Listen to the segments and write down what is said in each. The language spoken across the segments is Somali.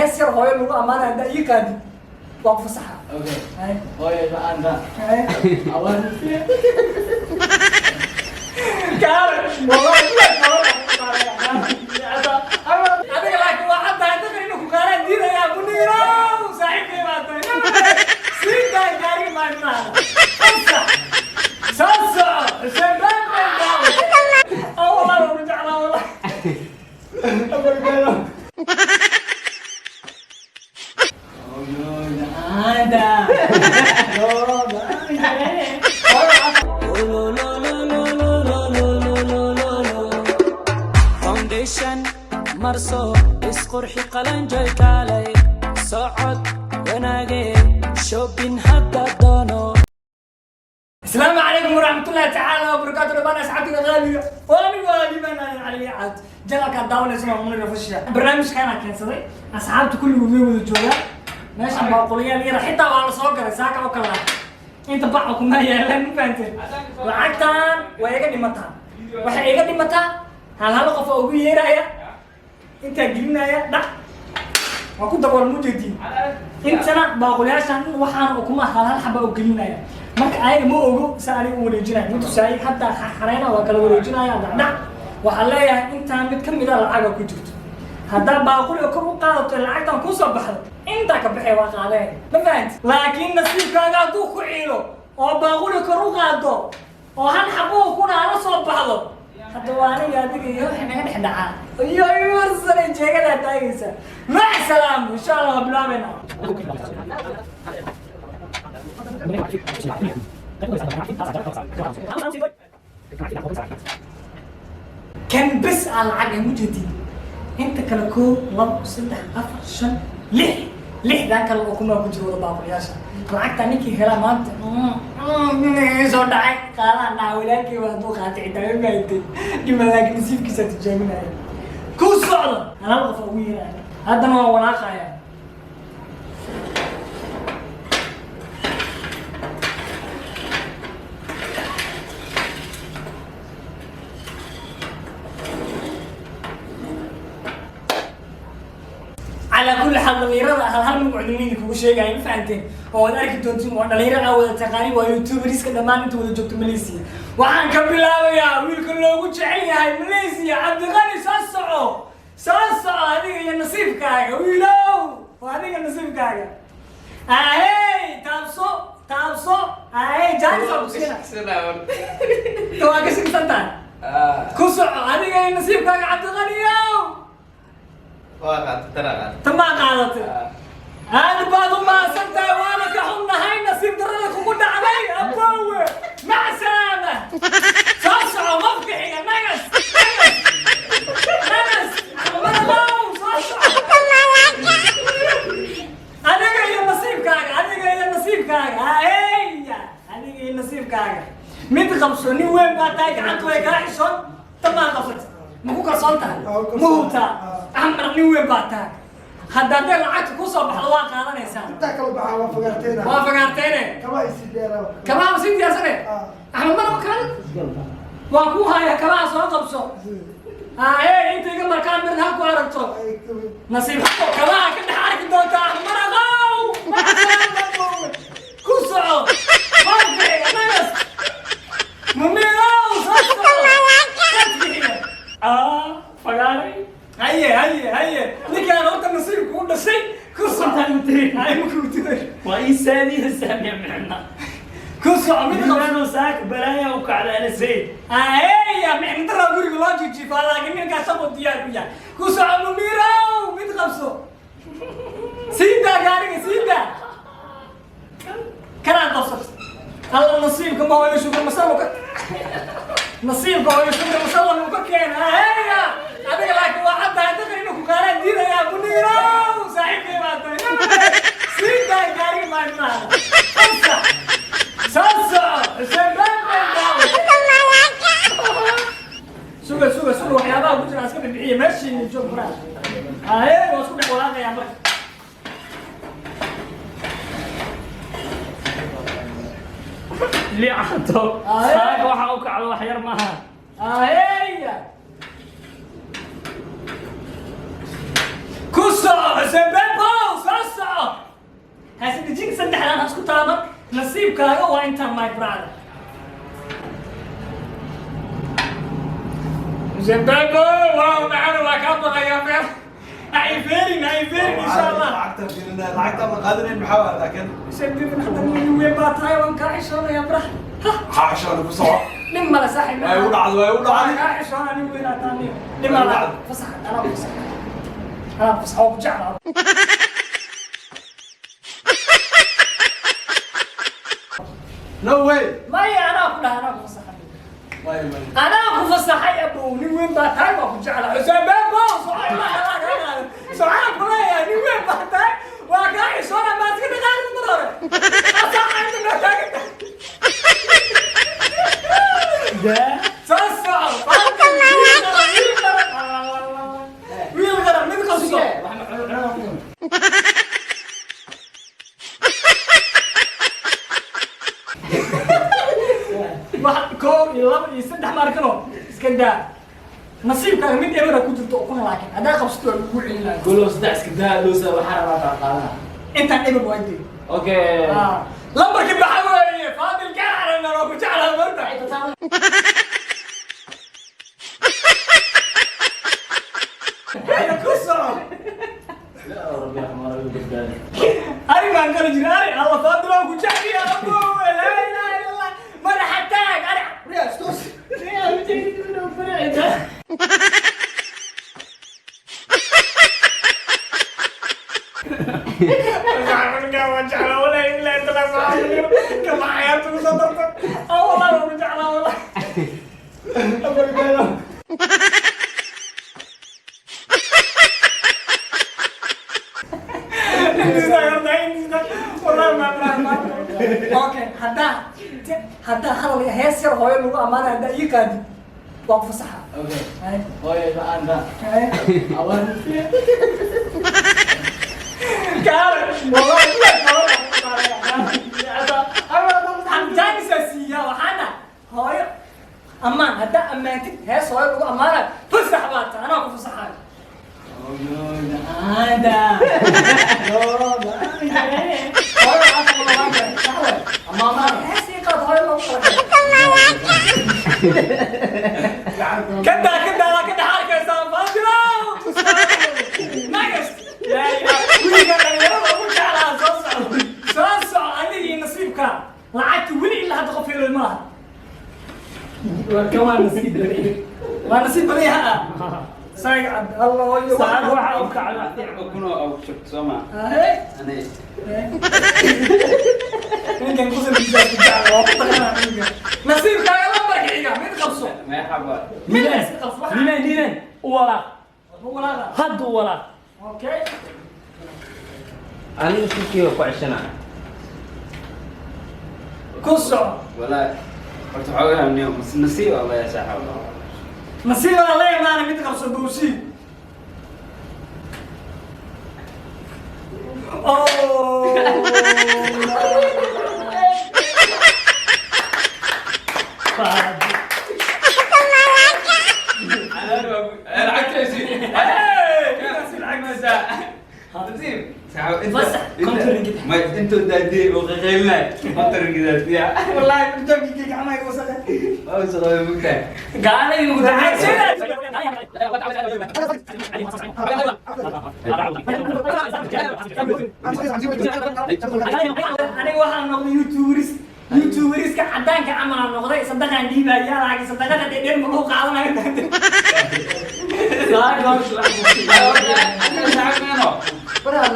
Hees yar hooyo lagu ammaanaya haddaa ii qaadid, waa ku fasaxa. Okay. Hay. Hooyo la'aanta. Hay. Awan. Kaale, wallahi adiga laakiin waa caddahay dadka inuu ku qaadaan diidayaa. Muniirow, saaxiibkay baa tahay. Sii daa gaariga maalintaada. Fasax, soo soco. Xuseen baan baan daawo. Ah, wallahi waan ku jeclaa, wallahi. Abarkeedo. Hooyo la'aanta. Hooyo la'aanta. Foundation marso, isqurxi, qalanjoy, kaalay, socod wanaage, shopping hadda doono. Asalaamu calaykum waraxmatullahi tacaala wabarakaatu. Dhammaan asxaabtiga qaaliga oo anigu Liibaan Cali Cad, janalkaan daawanaysa waa Munir Official. Barnaamijkaana keensaday asxaabta kulligood way wada joogaan meeshan. Baaqulyaal yara xitaa waa la soo galay saaka oo kale ah. Inta baca kuma yaalaan, ma fahanteen? Lacagtan waa iga dhimataa, waxay iga dhimataa hal hal qof oo ugu yeeraya, intaa gelinaya, dhac waa ku dabool mujeediin. Intana baaqulyaashan waxaan ukuma hal hal xaba oo gelinaya. Marka ayaga ma ogo sa aniga u wareejinaya, ma tusaayay hadda xareyna, waa kala wareejinaya. Dhacdhac waxaan leeyahay, intaan mid ka mid a lacaga ku jirto, haddaa baaquliga kor u qaadato, lacagtan kusoo baxdo, intaa ka baxay waa qaadeen, ma fahanti? Laakiin nasiibkaaga hadduu ku ciilo oo baaquli kor u qaado oo hal xabo kuna ala soo baxdo, hadda waa aniga adiga iyo wixii naga dhex dhacaa iyo warsanay jeegadaa taagaysa. Mac salaam, insha Allah waa bilaabayna. Kan bes aa lacag ay mujeedin, inta kale koo, labo, saddex, afar, shan, lix, lixdan kale oo kumaa ku jiro wada baaqulyaasha. Lacagta ninkii helaa maanta soo dhacay qaadaan dhaca walaalkii waa hadduu qaatay xitaa ma fahamtay dhima, laakiin nasiibkiisa tijaabinaya ku socdo. Hal qof ugu yeeraya haddana waa walaaqaya. Calaa kulli xaal, dhalinyarada hal hal magac idin kugu sheegaya, ma fahanteen? Oo waad arki doontiin, waa dhalinyaro aa wada taqaanin, waa youtuberska dhammaan inta wada joogto Malaysia. Waxaan ka bilaabayaa wiilka loogu jecel yahay Malaysia, Cabdiqani. Soo soco, soo soco, adiga iyo nasiibkaaga. Wiilow, waa adiga nasiibkaaga. Ahey, taabso, taabso. Ahey, jaanis waa kusiina, waa ka shigsan tahay. Ku soco, adiga iyo nasiibkaaga, Cabdiqaniyow. Waa qaatay, tana qaatay. Tan baa qaadatay. Aad baad u mahadsan tahay, waana ka xunnahay nasiib darrada kugu dhacday, aboowe. Mac salaama. Soo soco, qofka xiga. Nagas, nagas, nagas. Maralow, soo soco, adiga iyo nasiibkaaga, adiga iyo nasiibkaaga. Haheya, adiga iyo nasiibkaaga. Mid qabso, nin weyn baa tahay, gacanta way kaa xishoon. Tan baa qabsatay, ma ku kalsoon tahay? Ma hubtaa? Axmar, nin weyn baa tahay, hadda hadday lacagta kusoo baxdo waa qaadanaysaa. Intaa kala baxaa waa fagaarteena. Waa fagaarteene. Kaba isi dheera. Kabaha ma sii diyaarsane? Axmed mana kale waa ku haya, kabaha soo qabso. Haye, inta iga markaa mirid ha ku aragto nasiib xumo, kabaha ka dhex arki doontaa. Axmaraqow, ku soco, qofkiga nagas. Mumirow, soo soco, qofkiga. Ah, fagaaray. Haye, haye, haye, ninkaan horta nasiibku u dhashay, ku soco. Haye, makuu tiray? Waa ii saadiya saamiya micna. Ku soco, mid qabso. Libaano, saaka balaaya u kacda ana zayd. Aheya, micnadara guriga loo jijiifaa, laakiin ninkaa shaqo diyaar ku yahay. Ku soco, Mumirow, mid qabso. Sii daa gaariga, sii daa. Kanaa qabsato. Alla, nasiibka ma hooyo shukur masalo ka nasiibka hooyo shukur masalo uu ka keena. Aheya, adiga laakiin waa caddahay dadka inuu ku qaadaan diidayaa. Muniirow, saaxiibkay baa tahay. Sii daa gaariga maalintaada. Fasax, soo soco. Xuseen baan baan daawo. Suga, suga, suga, waxyaabaha ku jira iska bibixiya. Meeshii joog furaa. Haye, waa isku dhex walaaqayaa marka. Liicato. Aye. Saaka waxa u kacda wax yar maaha. Aheya, ku soco, Xuseen Bebo. Saddexdan ha isku taaban. Nasiibkaaga waa intaan, my brother. Zimbabwe, wow, macana waa kaa baqayaa meel. Ha ifeerin, ha ifeerin, insha Allah. Lacagta fiirinaa, lacagta ma qaadanayn, maxaa waa laakiin? Zimbabwe, hadda nin weyn baa tahay, waan kaa xishoonayaa, brah. Maxaa xishoona ku soco? Nin male, saaxiib. Way u dhacday, way u dhacday. Waan kaa xishoonaa, nin weyn aa tahay, nin. Nin male, fasax, anaa fasax. Anaa fasax, oo ku jeclaa. No way. Maya, anaa ku dhahay, anaa ku fasaxay. Way way. Anaa ku fasaxay, abow, nin weyn baa tahay, waa ku jeclaa. Xuseen Bebo, socon ma socon ku leeyahay, nin weyn baa tahay, waa kaa xishoona, maa iska dhaqaaqin mar hore. Asaa inta noo taagan tahay. Soo soco. Wiil qaran, wiil qaran. Wiil qaran, mid qabso. Wax koob iyo laba iyo saddex maarkano iska daa. Nasiibkaaga mid ebera ku jirto ukun, laakiin haddaa qabsato waa lagu celin lahaa. Golo saddex iska daa, loosa waxaa rabaa kala qaadana. Intaan eber waa intee. Okay. Lambarkii baxa weeye, Faadil Gaarana, waa ku jeclaa marta. Ku soco. Rabbi raxmaan rabbi badbaadi. Ari baan kala jira, ari alla, Faadil waa ku jecliya, abo, laa ilaaha illa Allah, madaxa taag, ari riyaa istoos riyaa ujeedada. Okay, haddaa hadal hees yar hooyo lagu ammaanay haddaa ii qaadid, waa ku fasaxa. Okay. Hooyo la'aanta. Awan. Kaale, wallahi jaanisa siiya, waxaana hooyo ammaan, haddaa ammaantid hees hooyo lagu ammaanayo, fasax baa ta, anaa ku fasaxaayo. Hooyo la'aanta. Hooyo waxaa ku laban kara, sax waay. Hees ii qaad hooyo loogu talagalay. Kadaa kadaa ka dhex arkaysaa, Faatimo nagas wiilka dhalinyarada ugu jeclaa. Soo soco, soo soco, adigii nasiibka lacagta weli ilaa hadda qof helay ma laha. Kan waa nasiib badan, waa nasiib badan yaha saga Allah iyo Saacad waxa u kacay wax fiican. Kunoo au shubto soo ma. Ahey. Ani. Ninkan kusalkiisa ku jecla, waa ku taqaanaa ninkan. Nasiibkaaga lambarka xiga mid qabso. Meexa baa? Mid iska qabso waxa. Liman, liman, u walaaq. Walaaqa. Hadda u walaaq. Okay. Aniga shirkiga ku ceshanaa. Ku soco. Walaa horta xoogaa niyo nasiib Allah ya saaxiib. Nasiib aan la imaana, mid qabso bowsi. Oh. Faadi. Lacagtaasi. Nasiib. Fasax, konton ringgit. Ma intuu daadiyey oo qaqaylinay 50 ringgit fiica. Wallahi jabkii gacmaha igu wasakhay. Waa soo mugtahay. Gaalay ugu Aniga waxaan noqday youtuberis, youtuberiska cadaanka camal aan noqday. Sadaqaan dhiibaya, laakiin sadaqada dheer ma lagu qaadanayo. Baraa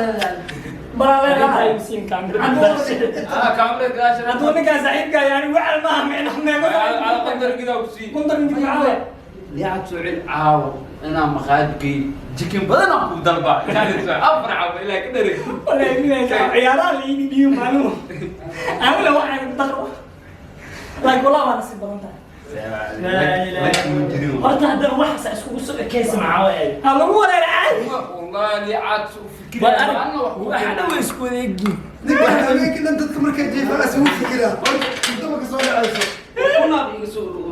leedahay. Hadduu ninkaan saaxiibka yani wacal maaha micno meeqo 50 ringgit maxaa waay? Lacag soo cel caawo inaan maqaayad geey jikin badan aan ku dalba afar caawo ilaa ka dherer. Wallahi billahi ciyaaraha la ii dhiiyo maalmo aniguna waxaan daqro, laakiin wallahi waa nasiib badan tahay. Horta haddana waxaas iskugu soo ekaysa maxaa waaye? Ha lagu wareer caadi. Wallahi lacag soo fikir. Bal arag, waxa dhan way isku wadeegyihiin. Ninka habeenkii dhan dadka markay jiifaan isugu fikiraa, hurdaba ka soo dhacayso.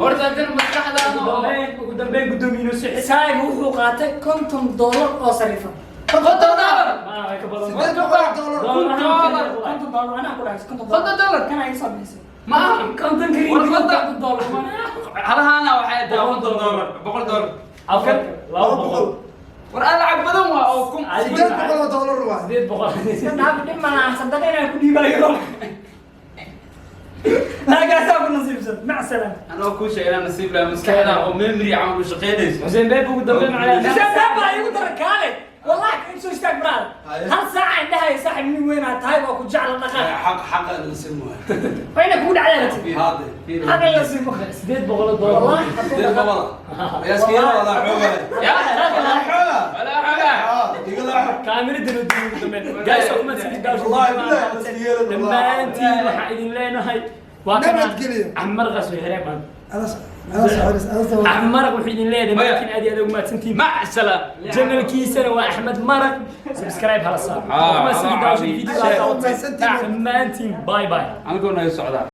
Horta haddana maskaxdaada oo Ugu dambeyn guddoomiye soo xis. Saaga wuxuu qaatay $50 oo sarifan. $50. Ma way ka badan. $800. Dollar ahaan. $50 anaa ku dhahay, $50. $50? Kan ay soo bixisay. Ma aha. Konton War ringgit. 50. $50. Halahaana waxay tahay $50, $100. Afar, 200. War aan lacag badan waa oo kun. $800 waay. 800. Iska dhaaf, dhib ma laha, sadaqa inaan ku dhiibayo. Naagaasaa ku nasiibsan. Mac salaam. Anoo kuu sheegay inaan nasiib lahaa, maskaxda oo memory camal u shaqaynayso. Xuseen Beeb, ugu dambeyn macnaha. Xuseen Beeb baa iigu dara kaale. Wallahi soo istaag brother. Haye. Hal saaca indhahay, saaxib, nin weyn aad tahay, waa ku jecla dhaqaaq. Xaq xaqa la siin waayo. Waa inay kugu dhacdaa rabtid. Haade. Xaq in la siimo. $800. Wallahi. 800. Yaaskiina wala xoogaa. Ya. Wala xoogaa. Walaa xogaa. Ah, iga laaxo. Kaamirada noo duubay ugu dambeyn. Guys, waa kuma sidii daawasho. Wallahi billahi la siiyay. Dhammaantiin waxaan idin leenahay waa kana. Nabadgelyo. Axmed Maraqaas way xireen maanta. Adas adas adas adas. Axmed Maraq wuxuu idin leeyahay Maya. dhammaantiin aad iyo aad ugu mahadsantihiin. Mac salaam. Channelkiisana waa Axmed Maraq. Subscribe hala saaro. Ah, Waa kuma sidii daawasho ah, video. ah, Dhammaantiin bye bye. Anigoo naga socdaa.